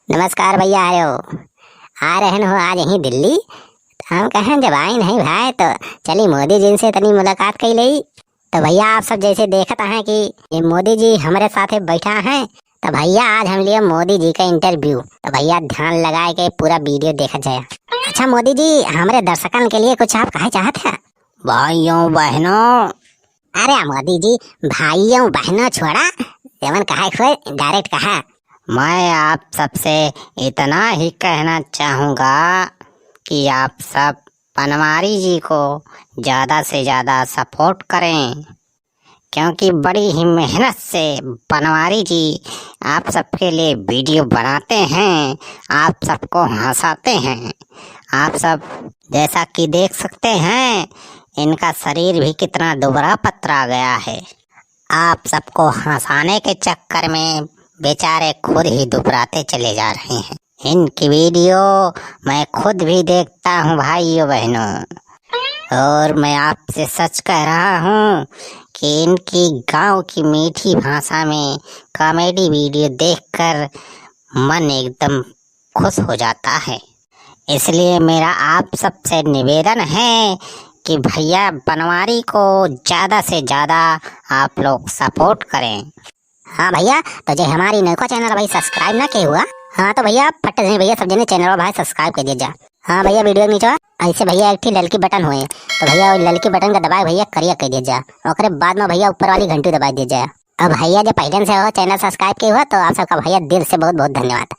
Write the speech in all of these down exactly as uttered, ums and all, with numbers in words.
नमस्कार भइया, आयो। आ रहेन हो आज यहीं दिल्ली। त हम कहेन जब आइन है भाई तो चली मोदी जी से तनी मुलाकात कइ लेई। तो भइया आप सब जैसे देखत हैं कि ये मोदी जी हमरे साथे बैठा हैं, तो भइया आज हम लिए मोदी जी का interview। तो भइया ध्यान लगाए के पूरा video देखा जाए। अच्छा मोदी जी, हमरे दर्शकन के लिए कुछ आप कहे चाहत हैं? भाइयों बहनों, अरे मोदी जी, भाइयों बहनों छोड़ा, जेवन कहे खोए direct कहा। मैं आप सबसे इतना ही कहना चाहूँगा कि आप सब बनवारी जी को ज़्यादा से ज़्यादा support करें, क्योंकि बड़ी ही मेहनत से बनवारी जी आप सबके लिए video बनाते हैं, आप सबको हँसाते हैं। आप सब जैसा कि देख सकते हैं, इनका शरीर भी कितना दुबरा पतरा गया है। आप सबको हँसाने के चक्कर में बेचारे खुद ही दुबराते चले जा रहे हैं। इनकी video मैं खुद भी देखता हूँ भाइयों बहनों, और मैं आपसे सच कह रहा हूँ कि इनकी गाँव की मीठी भाषा में comedy video देखकर मन एकदम खुश हो जाता है। इसलिए मेरा आप सबसे निवेदन है कि भइया बनवारी को ज़्यादा से ज़्यादा आप लोग support करें। हाँ भइया, तो जे हमारी नौका channel भाई subscribe ना किए हुआ, हाँ तो भइया फट से भइया सब जने channel भाई subscribe कइ दिया जा। हाँ भइया, video के नीचे ऐसे भइया एक ठी ललकी button होए, तो भइया वो ललकी button का दबाए भइया करिया कइ दिया जा। ओकरे बाद में भइया ऊपर वाली घंटी दबाए दिया जा। अब भइया जे पहिले से हो channel subscribe किए हुआ, तो आप सबका भइया दिल से बहुत बहुत धन्यवाद।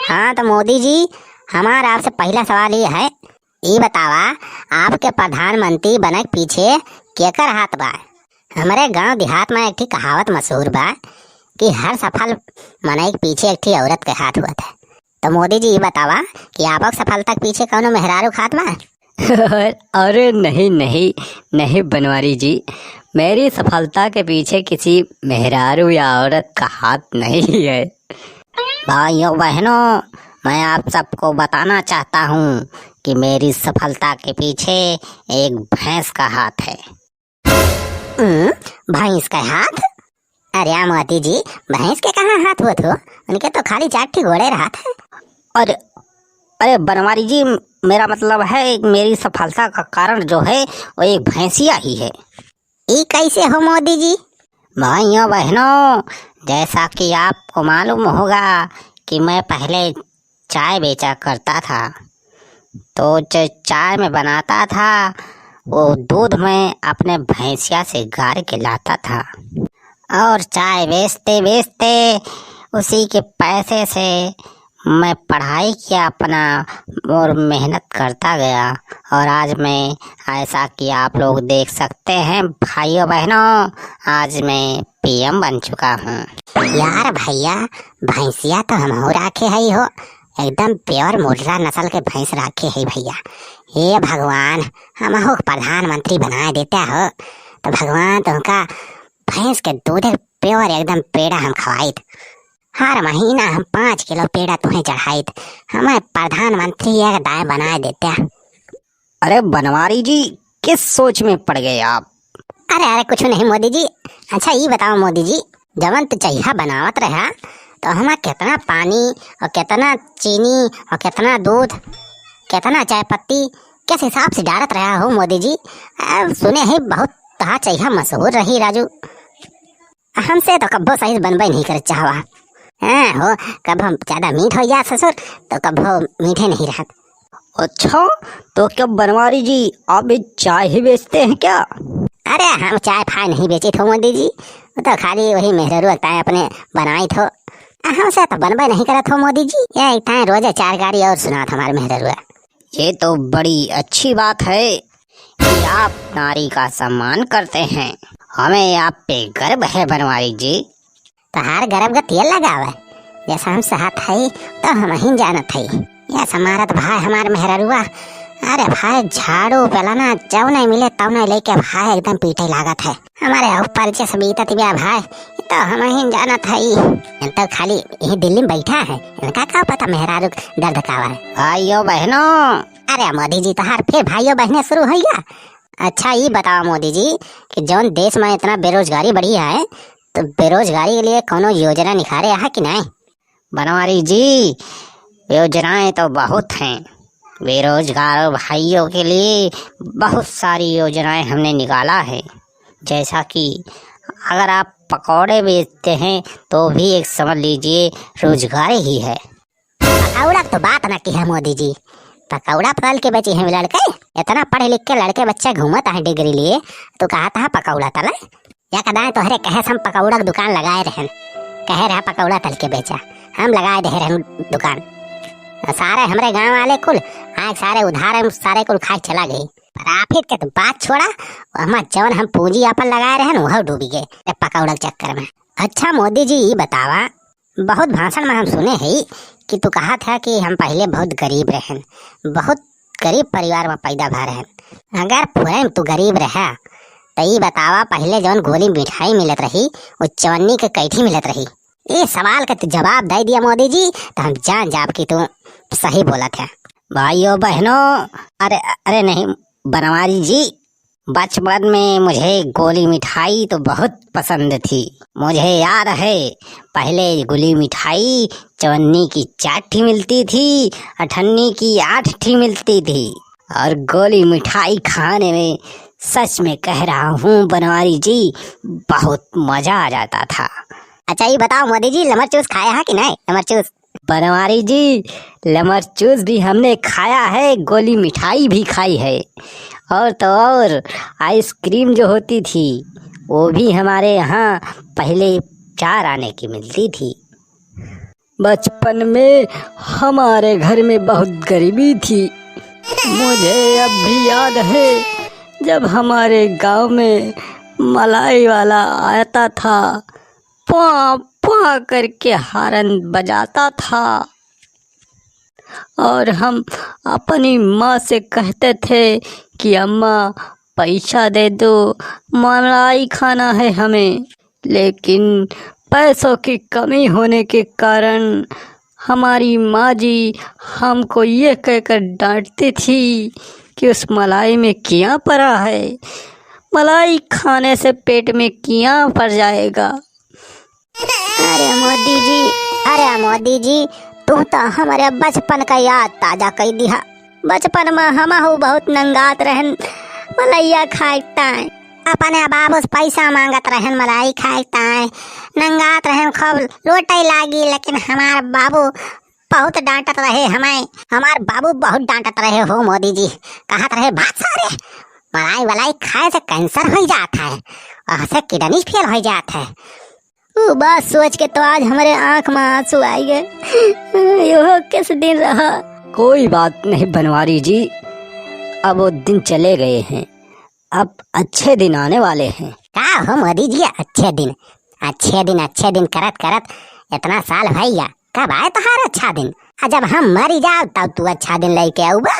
हाँ तो मोदी जी, हमार आपसे पहला सवाल ये है, ई बतावा, आपके प्रधानमंत्री बने के पीछे केकर हाथ बा? हमरे गांव देहात में एक ठी कहावत मशहूर बा कि हर सफल मनई के पीछे एक ठी औरत के हाथ होत है। तो मोदी जी, ई बतावा कि आपक सफलता के पीछे कौनो मेहरारू के हाथ बा? अरे नहीं, नहीं, नहीं बनवारी जी, मेरी सफलता के पीछे किसी मेहरारू या औरत का हाथ नहीं है। भाइयों बहनों, मैं आप सबको बताना चाहता हूँ कि मेरी सफलता के पीछे एक भैंस का हाथ है। हम्म, भैंस का हाथ? अरे मोदी जी, भैंस के कहाँ हाथ होत हो? उनके तो खाली चार ठी गोड़े रहत है। अरे, अरे बनवारी जी, मेरा मतलब है, मेरी सफलता का कारण जो है, वो एक भैंसिया ही है। ई कैसे हो मोदी जी? भाइयों बहनों, जैसा कि आपको मालूम होगा कि मैं पहले चाय बेचा करता था, तो जो चाय मैं बनाता था, वो दूध मैं अपने भैंसिया से गार के लाता था और चाय बेचते बेचते उसी के पैसे से मैं पढ़ाई किया अपना और मेहनत करता गया, और आज मैं, ऐसा कि आप लोग देख सकते हैं भाइयों बहनों, आज मैं पीएम बन चुका हूँ। यार भइया, भैंसिया तो हमहू राखे हई हो, एकदम pure मुर्रा नस्ल के भैंस राखे हई भइया। हे भगवान, हमहू के प्रधानमंत्री बनाए देता हो, तो भगवान तुमका भैंस के दूध pure एकदम पेड़ा हम खवाइत। हर महीना हम पाँच किलो पेड़ा तुम्हें चढ़ाइत, हमें प्रधानमंत्री एक दाएं बनाए देता। अरे बनवारी जी, किस सोच में पड़ गए आप? अरे, अरे, कुछ नहीं मोदी जी। अच्छा, ई बताओ मोदी जी, जवन तू चहिया बनावत रहा, तो हमा कितना पानी और कितना चीनी और कितना दूध, कितना चाय पत्ती, किस हिसाब से डालत रहा हो मोदी जी? अब सुने ही बहुत तहा चहिया मशहूर रही राजू। हमसे तो कब्बो सही से बनबे नहीं करे चाहवा। हाँ हो, कब हम ज्यादा मीठ हो जात ससुर, तो कब्बो मीठे नहीं रहत। अच्छा, तो क्या बनवारी जी, आप भी चाय ही बेचते हैं क्या? अरे, हम चाय फाय नहीं बेचित हो मोदी जी, वो तो खाली वही मेहररुआ ताए अपने बनाइत हो। हमसे तो बनबे नहीं करत हो मोदी जी, ये ताए रोजे चार गारी और सुनात हमारे मेहररुआ। ये तो बड़ी अच्छी बात है कि आप नारी का सम्मान करते हैं, हमें आप पे गर्व है बनवारी जी। तोहार गर्व का तेल लगावे, जैसा हम सहत हई, तो हमहिन जानत हई। ये समारत भाई हमार मेहररुआ, अरे भाई, झाड़ू बेलना जौने मिले तौने लेके भाई एकदम पीटे लागत है। हमारे ऊपर जैसे बीतत बिया भाई, ये तो हमहिन जानत हई। ये तो खाली यही दिल्ली में बैठा है, इनका का पता मेहरारू के दर्द का है। भाइयों बहनों, अरे मोदी जी तोहार फिर भाइयों बहने शुरू हो गया। अच्छा, ये बताओ मोदी जी कि जौन देश में इतना बेरोजगारी बढ़ी है, तो बेरोजगारी के लिए कौनो योजना निकाले है कि नहीं? बनवारी जी, योजनाएं तो बहुत हैं, बेरोजगार भाइयों के लिए बहुत सारी योजनाएं हमने निकाला है, जैसा कि अगर आप पकौड़े बेचते हैं तो भी एक समझ लीजिए रोजगार ही है। पकौड़ा के तो बात ना किहा मोदी जी, पकौड़ा तल के बेची हैं लड़के। इतना पढ़े लिख के लड़के बच्चे घूमत हैं डिग्री लिए, तो कहत है पकौड़ा तले। या कदाएं तोहरे कहे से हम पकौड़ा के दुकान लगाए रहन, कहे रहा पकौड़ा तल के बेचा, हम लगाए दे रहन दुकान। सारे हमरे गांव वाले कुल आए, सारे उधार हम सारे कुल खाए चला गई। प्रॉफिट के तो बात छोड़ा, हमार जवन हम पूंजी आपन लगाए रहन वह डूबी गए ए पकौड़ा के चक्कर में। अच्छा मोदी जी, ई बतावा, बहुत भाषण में हम सुने हई कि तू कहत है कि हम पहिले बहुत गरीब रहन, बहुत गरीब परिवार में पैदा भा रहन। अगर पुरैन तू गरीब रहा, त ई बतावा, पहिले जौन गोली मिठाई मिलत रही, उ चवन्नी के कैठी मिलत रही? ए सवाल के तू जवाब दे दिया मोदी जी, त हम जान जाब कि तू सही बोलत है। भाइयों बहनों, अरे, अरे नहीं बनवारी जी, बचपन में मुझे गोली मिठाई तो बहुत पसंद थी। मुझे याद है, पहले गोली मिठाई चवन्नी की चार ठी मिलती थी, अठन्नी की आठ ठी मिलती थी। और गोली मिठाई खाने में, सच में कह रहा हूँ बनवारी जी, बहुत मजा आ जाता था। अच्छा, ये बताओ मोदी जी, लमर चूस खाया है कि नहीं? लमर चूस। बनवारी जी, लमर चूस भी हमने खाया है, गोली मिठाई भी खाई है, और तो और आइसक्रीम जो होती थी, वो भी हमारे यहाँ पहले चार आने की मिलती थी। बचपन में हमारे घर में बहुत गरीबी थी। मुझे अब भी याद है, जब हमारे गांव में मलाई वाला आता था, प्वां प्वां करके हारन बजाता था और हम अपनी माँ से कहते थे कि अम्मा, पैसा दे दो, मलाई खाना है हमें। लेकिन पैसों की कमी होने के कारण हमारी माँ जी हमको ये कहकर डांटती थी कि उस मलाई में कीड़ा पड़ा है, मलाई खाने से पेट में कीड़ा पड़ जाएगा। अरे मोदी जी, अरे मोदी जी, तू तो हमरे बचपन का याद ताजा कई दिहा। बचपन में हमहू बहुत नंगात रहन, मलैया खाए ताए। अपने बाबू से पैसा मांगत रहन मलाई खाए ताए। नंगात रहन, खूब लोटे लागी, लेकिन हमार बाबू बहुत डांटत रहे हमें। हमार बाबू बहुत डांटत रहे हो मोदी जी, कहत रहे, "भाग सारे, मलाई वलाई खाए से कैंसर हो जात है, और से किडनी फेल हो जात है।" ऊ बात सोच के तो आज हमरे आँख में आंसू आई गए। यो किस दिन रहा? कोई बात नहीं बनवारी जी, अब वो दिन चले गए हैं, अब अच्छे दिन आने वाले हैं। का हो मोदी जी, अच्छे दिन, अच्छे दिन, अच्छे दिन करत करत इतना साल भैया, कब आए तोहार अच्छा दिन? आ जब हम मरी जाओ तब तू अच्छा दिन लेके आऊबा।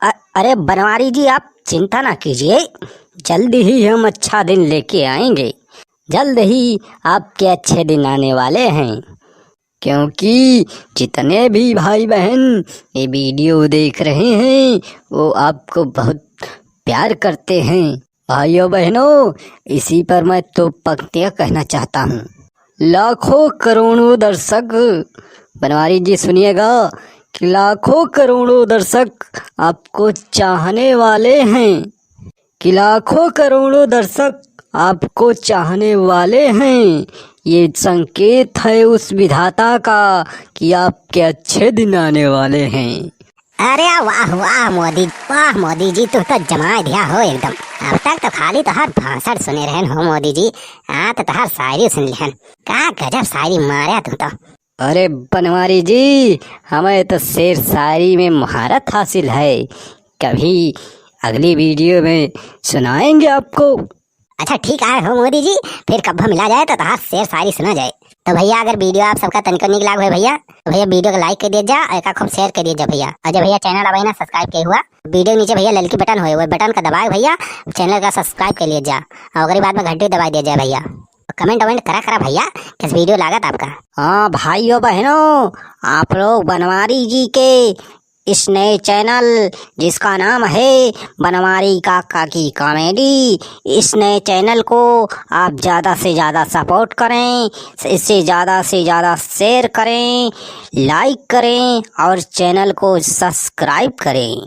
अ-, अरे बनवारी जी, आप चिंता ना कीजिए, जल्द ही हम अच्छा दिन लेके आएंगे, जल्द ही आपके अच्छे दिन आने वाले हैं, क्योंकि जितने भी भाई बहन ये वीडियो देख रहे हैं, वो आपको बहुत प्यार करते हैं। भाइयों बहनों, इसी पर मैं दो पंक्तियाँ कहना चाहता हूँ। लाखों करोड़ों दर्शक, बनवारी जी सुनिएगा, कि लाखों करोड़ों दर्शक आपको चाहने वाले हैं, कि लाखों करोड़ों दर्शक आपको चाहने वाले हैं। ये संकेत है उस विधाता का कि आपके अच्छे दिन आने वाले हैं। अरे वाह, वाह मोदी, वाह मोदी जी, तू तो जमाए दिया हो एकदम। अब तक तो खाली तोहार भाषण सुने रहन हो मोदी जी, हाँ तो तोहार शायरी सुन लिहन। का गजब शायरी मारा तू तो। अरे बनवारी जी, हमें तो शेर शायरी में महारत हासिल है, कभी अगली वीडियो में सुनाएंगे आपको। अच्छा ठीक है हो मोदी जी, फिर कब्बा मिला जाए तो तोहार शेर शायरी सुना जाए। तो भैया अगर वीडियो आप सबका तनिको निक लाग होए भैया, तो भैया वीडियो को लाइक कर दिया जा और एका खूब शेयर कर दिया जा भैया। और जब भैया चैनल अबे ना सब्सक्राइब किए हुआ, वीडियो के नीचे भैया ललकी बटन होए, वो बटन का दबाए भैया, चैनल का सब्सक्राइब कर लिया जा और ओकरी बाद में घंटी दबा दिया जा भैया। कमेंट वमेंट करा करा भैया, किस वीडियो लागत आपका। हाँ भाइयों बहनों, आप लोग बनवारी जी के इस नए चैनल जिसका नाम है बनवारी काका की कॉमेडी, इस नए चैनल को आप ज़्यादा से ज़्यादा सपोर्ट करें, इसे ज़्यादा से ज़्यादा शेयर करें, लाइक करें और चैनल को सब्सक्राइब करें।